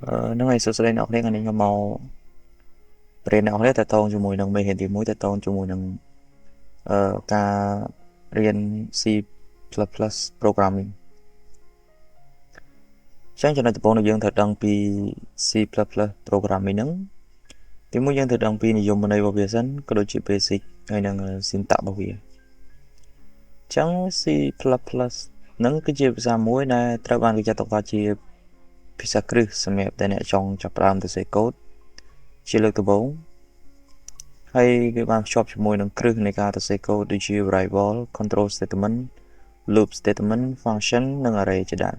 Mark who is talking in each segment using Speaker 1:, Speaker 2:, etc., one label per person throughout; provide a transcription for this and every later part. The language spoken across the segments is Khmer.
Speaker 1: ហ្នឹងហើយសួស្តីអ្នកនរគ្នាថ្ងៃនេះខ្ញុំមកបរៀនអ្នកនរគ្នាតទៅជាមួយនឹងមេរៀនទី1តទៅជាមួយនឹងអឺការរៀន C++ programming ចឹងចំណុចដំបូងដែលយើងត្រូវដឹងពី C++ programming ហ្នឹងទីមួយយើងត្រូវដឹងពីនិយមន័យរបស់វាសិនក៏ដូចជា basic ហើយនិង syntax របស់វាចឹង C++ ហ្នឹងគឺជាភាសាមួយដែលត្រូវបានគេចាត់ទុកថាជាភាសាគ្រឹះសម្រាប់តែអ្នកចង់ចាប់ផ្ដើមសរសេរកូដជាលើកដំបូងហើយវាបានភ្ជាប់ជាមួយនឹងគ្រឹះនៃការសរសេរកូដដូចជា variable control statement loop statement function និង array ជាដើម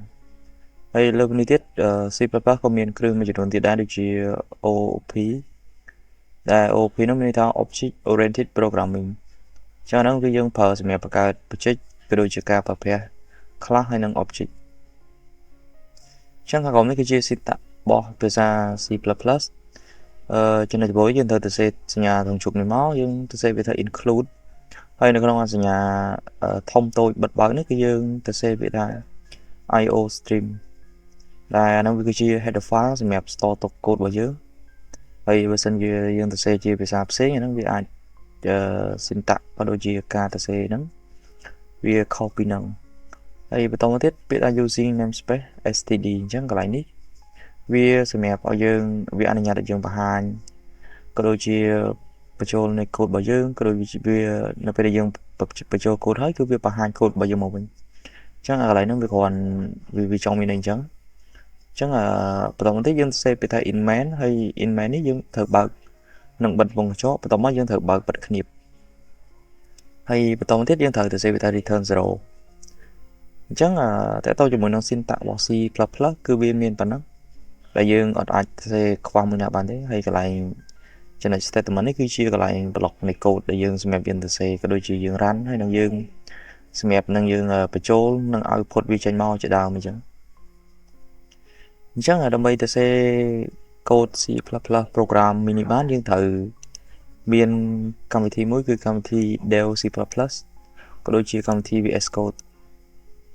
Speaker 1: ហើយលើកនេះទៀត C++ ក៏មានគ្រឹះមួយចំនួនទៀតដែរដូចជា OOP ដែល OOP នោះមានន័យថា Object Oriented Programming ចឹងហ្នឹងគឺយើងប្រើសម្រាប់បង្កើត project ក៏ដូចជាការប្រើប្រាស់ class ហើយនិង object ចឹងខាងក្រោមនេះគឺជា syntax របស់ភាសា C++ អឺចំណុចដំបូងយើងត្រូវទៅសេសញ្ញាក្នុងជុំនេះមកយើងទៅសេវាថា include ហើយនៅក្នុងសញ្ញាធំតូចបិទបើកនេះគឺយើងទៅសេវាថា IO stream ដែលអានោះវាគឺជា header file សម្រាប់ store ទុកកូដរបស់យើងហើយបើសិនជាយើងទៅសេជាភាសាផ្សេងអាហ្នឹងវាអាច syntax ក៏ដូចជាការទៅសេហ្នឹងវាខុសពីហ្នឹងហើយបន្តមកទៀតពាក្យថា using namespace std អញ្ចឹងកន្លែងនេះវាសម្រាប់ឲ្យយើងវាអនុញ្ញាតឲ្យយើងបង្ហាញក៏ដូចជាបញ្ចូលនៃកូដរបស់យើងក៏ដូចជាវានៅពេលដែលយើងបញ្ចូលកូដហើយគឺវាបង្ហាញកូដរបស់យើងមកវិញអញ្ចឹងកន្លែងហ្នឹងវាគ្រាន់វាចង់មានអីអញ្ចឹងអញ្ចឹងបន្តមកទៀតយើងសេពាក្យថា in main ហើយ in main នេះយើងត្រូវបើកនឹងបិទវងកញ្ចក់បន្តមកយើងត្រូវបើកបិទគ្នាបហើយបន្តមកទៀតយើងត្រូវទៅសេពាក្យថា return 0អញ្ចឹងតើតើជាមួយនឹង syntax របស់ C++ គឺវាមានប៉ុណ្ណឹងដែលយើងអត់អាចសេខ្វះមួយណាបានទេហើយកន្លែងចំណុច statement នេះគឺជាកន្លែង block នៃ code ដែលយើងសម្រាប់យើងទៅសេក៏ដូចជាយើង run ហើយនឹងយើងសម្រាប់នឹងយើងបញ្ចូលនិង output វាចេញមកជាដើមអញ្ចឹងអញ្ចឹងដើម្បីទៅសេ code C++ program mini បានយើងត្រូវមានកម្មវិធីមួយគឺកម្មវិធី Dev C++ ក៏ដូចជាកម្មវិធី VS Code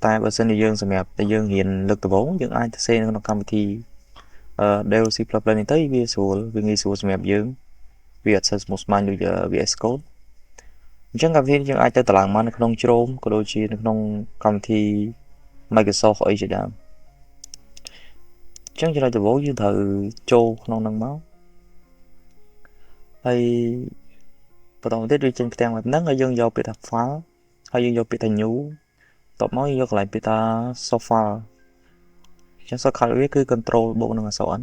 Speaker 1: តែបើសិនជាយើងសម្រាប់តែយើងរៀនលើកដំបូងយើងអាចទៅសេនៅក្នុងកម្មវិធី Dev C++ នេះទៅវាស្រួលវាងាយស្រួលសម្រាប់យើងវាអត់សូវស្មុគស្មាញដូច VS Code អញ្ចឹងកម្មវិធីយើងអាចទៅតម្លើងមកនៅក្នុង Chrome ក៏ដូចជានៅក្នុងកម្មវិធី Microsoft អីជាដើមអញ្ចឹងចំណុចដំបូងយើងត្រូវចូលក្នុងនឹងមកហើយបន្តមកទៀតវាចេញផ្ទាំងបែបហ្នឹងហើយយើងយកពាក្យថា file ហើយយើងយកពាក្យថា new តបមកយើងយកកន្លែងពាក្យថា source file អញ្ចឹង shortcut វាគឺ control បូកនឹងអក្សរ n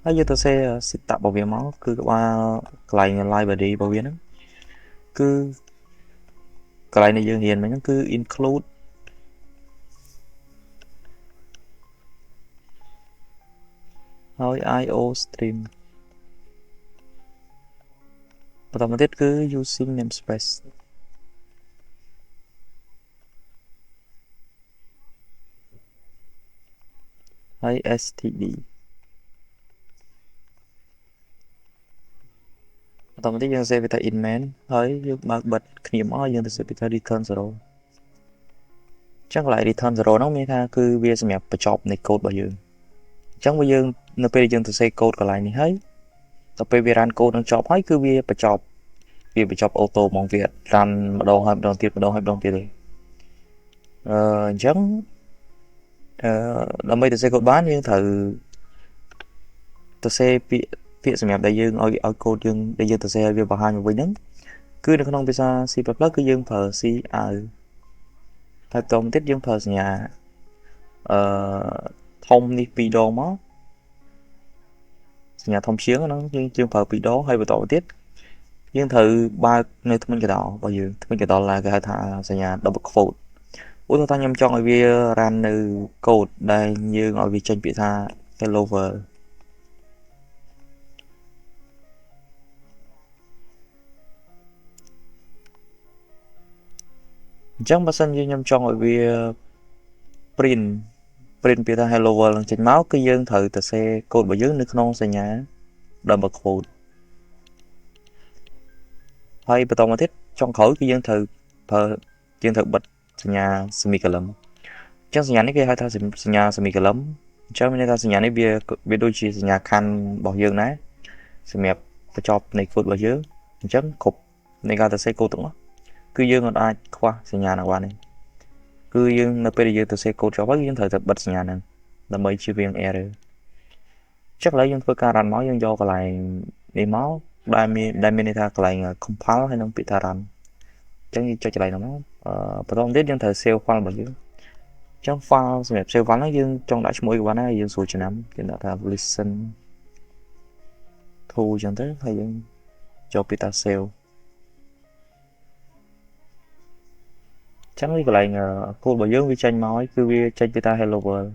Speaker 1: ហើយយើងទៅសេ syntax របស់វាមកគឺក្បាលកន្លែង library របស់វាហ្នឹងគឺកន្លែងដែលយើងរៀនមិញហ្នឹងគឺ include ហើយ IO stream បន្តមកទៀតគឺ using namespace ហើយ std បន្តមកទៀតយើងសេវាថា in main ហើយយើងបើកបិទគ្នាមកយើងទៅសេវាថា return 0អញ្ចឹងកន្លែង return 0ហ្នឹងមានថាគឺវាសម្រាប់បញ្ចប់នៃកូដរបស់យើងអញ្ចឹងបើយើងនៅពេលយើងទៅសេកូដកន្លែងនេះហើយដល់ពេលវា run កូដនឹងចប់ហើយគឺវាបញ្ចប់វាបញ្ចប់អូតូហ្មងវា run ម្ដងហើយម្ដងទៀតម្ដងហើយម្ដងទៀតទេអឺអញ្ចឹងអឺដើម្បីទៅសេកូដបានយើងត្រូវទៅសេពាក្យពាក្យសម្រាប់ដែលយើងឲ្យឲ្យកូដយើងដែលយើងទៅសេឲ្យវាបង្ហាញមកវិញហ្នឹងគឺនៅក្នុងភាសា C++ គឺយើងប្រើ C ឲ្យហើយបន្តមកទៀតយើងប្រើសញ្ញាអឺធំនេះពីរដងមកសញ្ញាធំជាងហ្នឹងយើងយើងប្រើពីរដងហើយបន្តមកទៀតយើងត្រូវបើកនៅធ្មេញកណ្ដុររបស់យើងធ្មេញកណ្ដុរគេហៅថាសញ្ញា double quote ឧទាហរណ៍ថាខ្ញុំចង់ឲ្យវា run នៅកូដដែលយើងឲ្យវាចេញពាក្យថា hello world អញ្ចឹងបើសិនជាខ្ញុំចង់ឲ្យវា print print ពាក្យថា hello world នឹងចេញមកគឺយើងត្រូវទៅសេកូដរបស់យើងនៅក្នុងសញ្ញា double quote ហើយបន្តមកទៀតចុងក្រោយគឺយើងត្រូវប្រើយើងត្រូវបិទសញ្ញា semicolon អញ្ចឹងសញ្ញានេះគេហៅថាសញ្ញា semicolon អញ្ចឹងមានន័យថាសញ្ញានេះវាដូចជាសញ្ញាខណ្ឌរបស់យើងដែរសម្រាប់បញ្ចប់នៃកូដរបស់យើងអញ្ចឹងគ្រប់នៃការសរសេរកូដទាំងអស់គឺយើងអត់អាចខ្វះសញ្ញាហ្នឹងបានទេគឺយើងនៅពេលដែលយើងសរសេរកូដចប់ហើយយើងត្រូវតែបិទសញ្ញាហ្នឹងដើម្បីជៀសវាង error ចឹងឥឡូវយើងធ្វើការ run មកយើងយកកន្លែងនេះមកដែលមានន័យថាកន្លែង compile ហើយនឹងពាក្យថា run អញ្ចឹងយើងចុចកន្លែងហ្នឹងមកបន្តទៀតយើងត្រូវ save file របស់យើងអញ្ចឹង file សម្រាប់ save file ហ្នឹងយើងចង់ដាក់ឈ្មោះអីក៏បានដែរយើងស្រួលចំណាំយើងដាក់ថា listen to អញ្ចឹងទៅហើយយើងចូលពាក្យថា save ចឹងវាកន្លែងកូដរបស់យើងវាចេញមកហើយគឺវាចេញពីថា hello world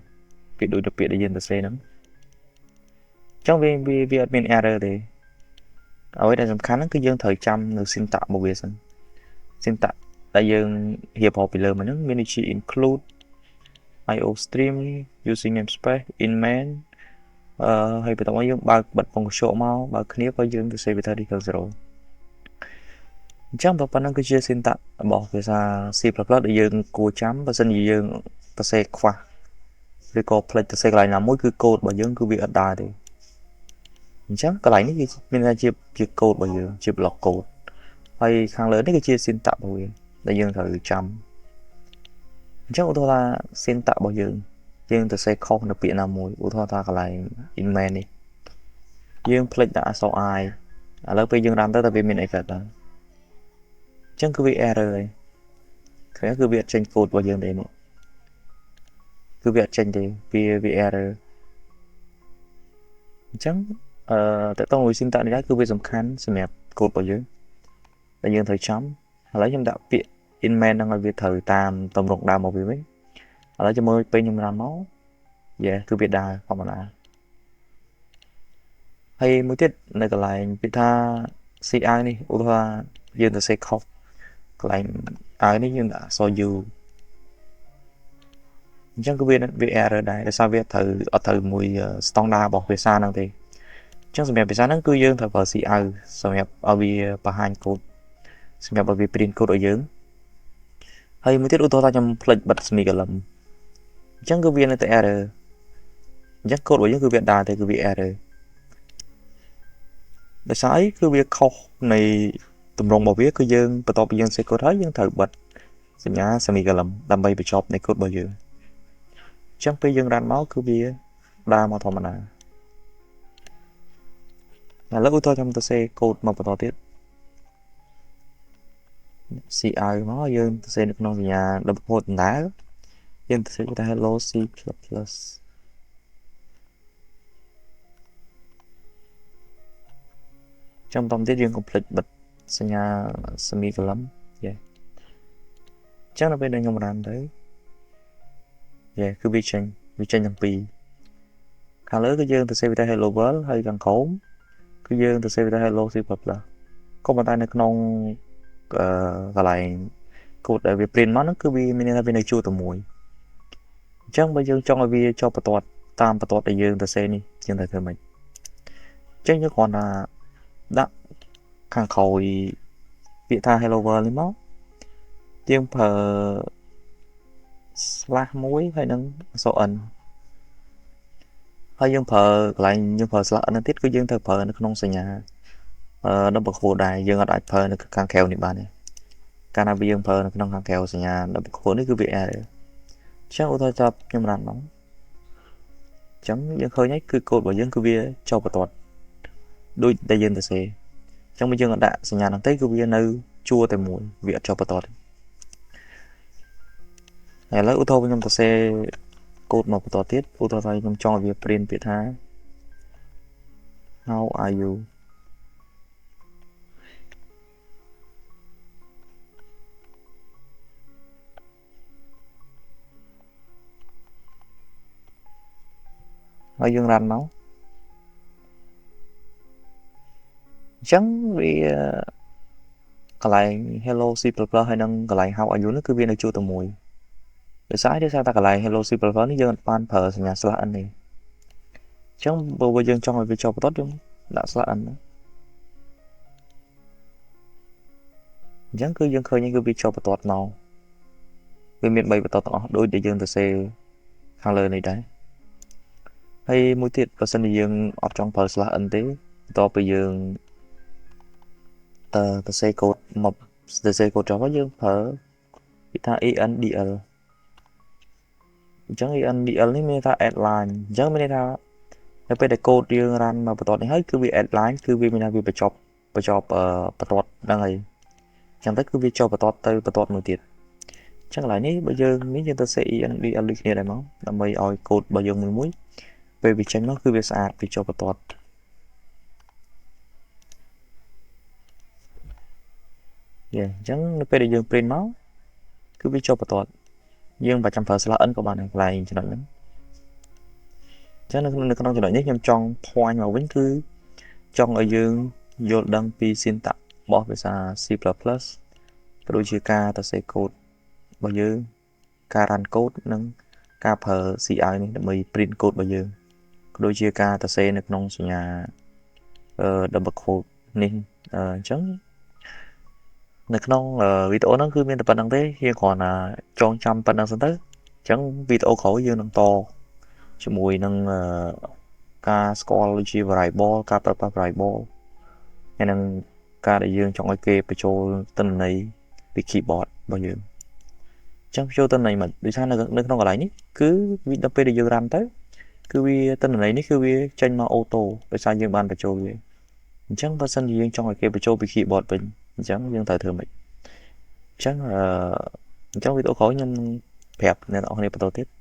Speaker 1: ពាក្យដូចទៅពាក្យដែលយើងសរសេរហ្នឹងចឹងវាអត់មាន error ទេអ្វីដែលសំខាន់ហ្នឹងគឺយើងត្រូវចាំនៅ syntax របស់វាសិន syntax ដែលយើងរៀបរាប់ពីលើមកហ្នឹងមានដូចជា include iostream using namespace int main អឺហើយបន្ទាប់មកយើងបើកបិទពងកញ្ចក់មកបើកគ្នាក៏យើងទៅ save វាថា equal 0អញ្ចឹងប៉ុណ្ណឹងគឺជា syntax របស់ភាសា C++ ដែលយើងគួរចាំបើសិនជាយើងសរសេរខ្វះឬក៏ផ្លេចសរសេរកន្លែងណាមួយគឺកូដរបស់យើងគឺវាអត់ដើរទេអញ្ចឹងកន្លែងនេះគឺមានថាជាកូដរបស់យើងជា block code ហើយខាងលើនេះគឺជា syntax របស់វាដែលយើងត្រូវចាំអញ្ចឹងឧទាហរណ៍ថា syntax របស់យើងយើងទៅសេខុសនៅពាក្យណាមួយឧទាហរណ៍ថាកន្លែង int main នេះយើងភ្លេចដាក់អក្សរ i ឥឡូវពេលយើង run ទៅតើវាមានអីកើតឡើងអញ្ចឹងគឺវា error ហើយឃើញគឺវាអត់ចេញកូដរបស់យើងទេនេះគឺវាអត់ចេញទេវា error អញ្ចឹងអឺតើតោះមួយ syntax នេះដែរគឺវាសំខាន់សម្រាប់កូដរបស់យើងដែលយើងត្រូវចាំឥឡូវខ្ញុំដាក់ពាក្យ int main ហ្នឹងឲ្យវាត្រូវតាមតម្រងដើមមកវាវិញឥឡូវជាមួយពេលខ្ញុំ run មកយេគឺវាដើរធម្មតាហើយមួយទៀតនៅកន្លែងពាក្យថា CI នេះឧទាហរណ៍យើងទៅសេខុសកន្លែង I នេះយើងដាក់អក្សរ U អញ្ចឹងគឺវា error ដែរដោយសារវាត្រូវអត់ត្រូវមួយ standard របស់ភាសាហ្នឹងទេអញ្ចឹងសម្រាប់ភាសាហ្នឹងគឺយើងត្រូវប្រើ CI សម្រាប់ឲ្យវាបង្ហាញកូដសម្រាប់ឲ្យវា print កូដឲ្យយើងហើយមួយទៀតឧទាហរណ៍ថាខ្ញុំភ្លេចបិទ semicolon អញ្ចឹងគឺវានៅតែ error អញ្ចឹងកូដរបស់យើងគឺវាដើរទេគឺវា error ដោយសារអីគឺវាខុសនៃទម្រង់របស់វាគឺយើងបន្ទាប់ពីយើងសេកូដហើយយើងត្រូវបិទសញ្ញា semicolon ដើម្បីបញ្ចប់នៃកូដរបស់យើងអញ្ចឹងពេលយើង run មកគឺវាដើរមកធម្មតាឥឡូវឧទាហរណ៍ខ្ញុំទៅសេកូដមកបន្តទៀត CI មកយើងទៅសេនៅក្នុងសញ្ញា double quote ដដែលយើងទៅសេថា hello C++ ចាំបន្តទៀតយើងកុំភ្លេចបិទសញ្ញា semicolon យេអញ្ចឹងដល់ពេលដែលខ្ញុំ run ទៅយេគឺវាចេញទាំងពីរខាងលើគឺយើងទៅសេវាថា hello world ហើយខាងក្រោមគឺយើងទៅសេវាថា hello C++ ក៏ប៉ុន្តែនៅក្នុងអឺកន្លែងកូដដែលវា print មកហ្នឹងគឺវាមានន័យថាវានៅជួរតែមួយអញ្ចឹងបើយើងចង់ឲ្យវាជាប់បន្ទាត់តាមបន្ទាត់ដែលយើងទៅសេនេះយើងត្រូវធ្វើម៉េចអញ្ចឹងយើងគ្រាន់តែដាក់ខាងក្រោយពាក្យថា hello world នេះមកយើងប្រើ slash មួយហើយនឹងអក្សរ n ហើយយើងប្រើកន្លែងយើងប្រើ slash n ទៀតគឺយើងត្រូវប្រើនៅក្នុងសញ្ញា double quote ដែរយើងអត់អាចប្រើនៅខាងក្រៅនេះបានទេកាលណាយើងប្រើនៅក្នុងខាងក្រៅសញ្ញា double quote នេះគឺវា error អញ្ចឹងឧទាហរណ៍ចាប់ខ្ញុំ run មកអញ្ចឹងយើងឃើញហើយគឺកូដរបស់យើងគឺវាចុះបន្ទាត់ដូចដែលយើងទៅសេអញ្ចឹងបើយើងអត់ដាក់សញ្ញាហ្នឹងទេគឺវានៅជួរតែមួយវាអត់ចុះបន្ទាត់ទេឥឡូវឧទាហរណ៍ខ្ញុំទៅសេកូដមកបន្តទៀតឧទាហរណ៍ថាខ្ញុំចង់ឲ្យវា print ពាក្យថា how are you ហើយយើង run មកអញ្ចឹងវាកន្លែង hello C++ ហើយនិងកន្លែង how are you នេះគឺវានៅជួរតែមួយដោយសារដោយសារតែកន្លែង hello C++ នេះយើងអត់បានប្រើសញ្ញា slash n ទេអញ្ចឹងបើយើងចង់ឲ្យវាជាប់បន្ទាត់យើងដាក់ slash n អញ្ចឹងគឺយើងឃើញគឺវាជាប់បន្ទាត់មកវាមាន3បន្ទាត់ទាំងអស់ដូចដែលយើងទៅសេខាងលើនេះដែរ។ ហើយមួយទៀតបើសិនជាយើងអត់ចង់ប្រើ slash n ទេបន្ទាប់ពីយើងតើសរសេរកូដមកសរសេរកូដចប់ហើយយើងប្រើគេថា endl អញ្ចឹង endl នេះមានន័យថា add line អញ្ចឹងមានន័យថានៅពេលដែលកូដយើង run មកបន្ទាត់នេះហើយគឺវា add line គឺវាមានថាវាបញ្ចប់បញ្ចប់បន្ទាត់ហ្នឹងហើយអញ្ចឹងទៅគឺវាចុះបន្ទាត់ទៅបន្ទាត់មួយទៀតអញ្ចឹងកន្លែងនេះបើយើងនេះយើងទៅ សេ endl ដូចគ្នាដែរមកដើម្បីឲ្យកូដរបស់យើងមួយមួយពេលវាចេញមកគឺវាស្អាតវាចុះបន្ទាត់យេអញ្ចឹងនៅពេលដែលយើង print មកគឺវាចុះបន្ទាត់យើងមិនចាំប្រើ slash n ក៏បានដែរកន្លែងចំណុចហ្នឹងអញ្ចឹងនៅក្នុងចំណុចនេះខ្ញុំចង់ point មកវិញគឺចង់ឲ្យយើងយល់ដឹងពី syntax របស់ភាសា C++ ក៏ដូចជាការសរសេរកូដរបស់យើងការ run កូដនិងការប្រើ CI នេះដើម្បី print កូដរបស់យើងក៏ដូចជាការសរសេរនៅក្នុងសញ្ញា double quote នេះអញ្ចឹងនៅក្នុងវីដេអូហ្នឹងគឺមានតែប៉ុណ្្នឹងទេយើងគ្រាន់តែចងចាំប៉ុណ្្នឹងសិនទៅអញ្ចឹងវីដេអូក្រោយយើងនឹងតជាមួយនឹងការស្គាល់ដូចជា variable ការប្រើប្រាស់ variable ហើយនឹងការដែលយើងចង់ឲ្យគេបញ្ចូលទិន្នន័យពី keyboard របស់យើងអញ្ចឹងបញ្ចូលទិន្នន័យមិនដូចថានៅក្នុងកន្លែងនេះគឺវាដល់ពេលដែលយើង run ទៅគឺវាទិន្នន័យនេះគឺវាចេញមក auto ដោយសារយើងបានបញ្ចូលវាអញ្ចឹងបើសិនជាយើងចង់ឲ្យគេបញ្ចូលពី keyboard វិញអញ្ចឹងយើងត្រូវធ្វើម៉េចអញ្ចឹងអញ្ចឹងវីដេអូក្រោយខ្ញុំនឹងប្រាប់អ្នកនរគ្នាបន្តទៀត។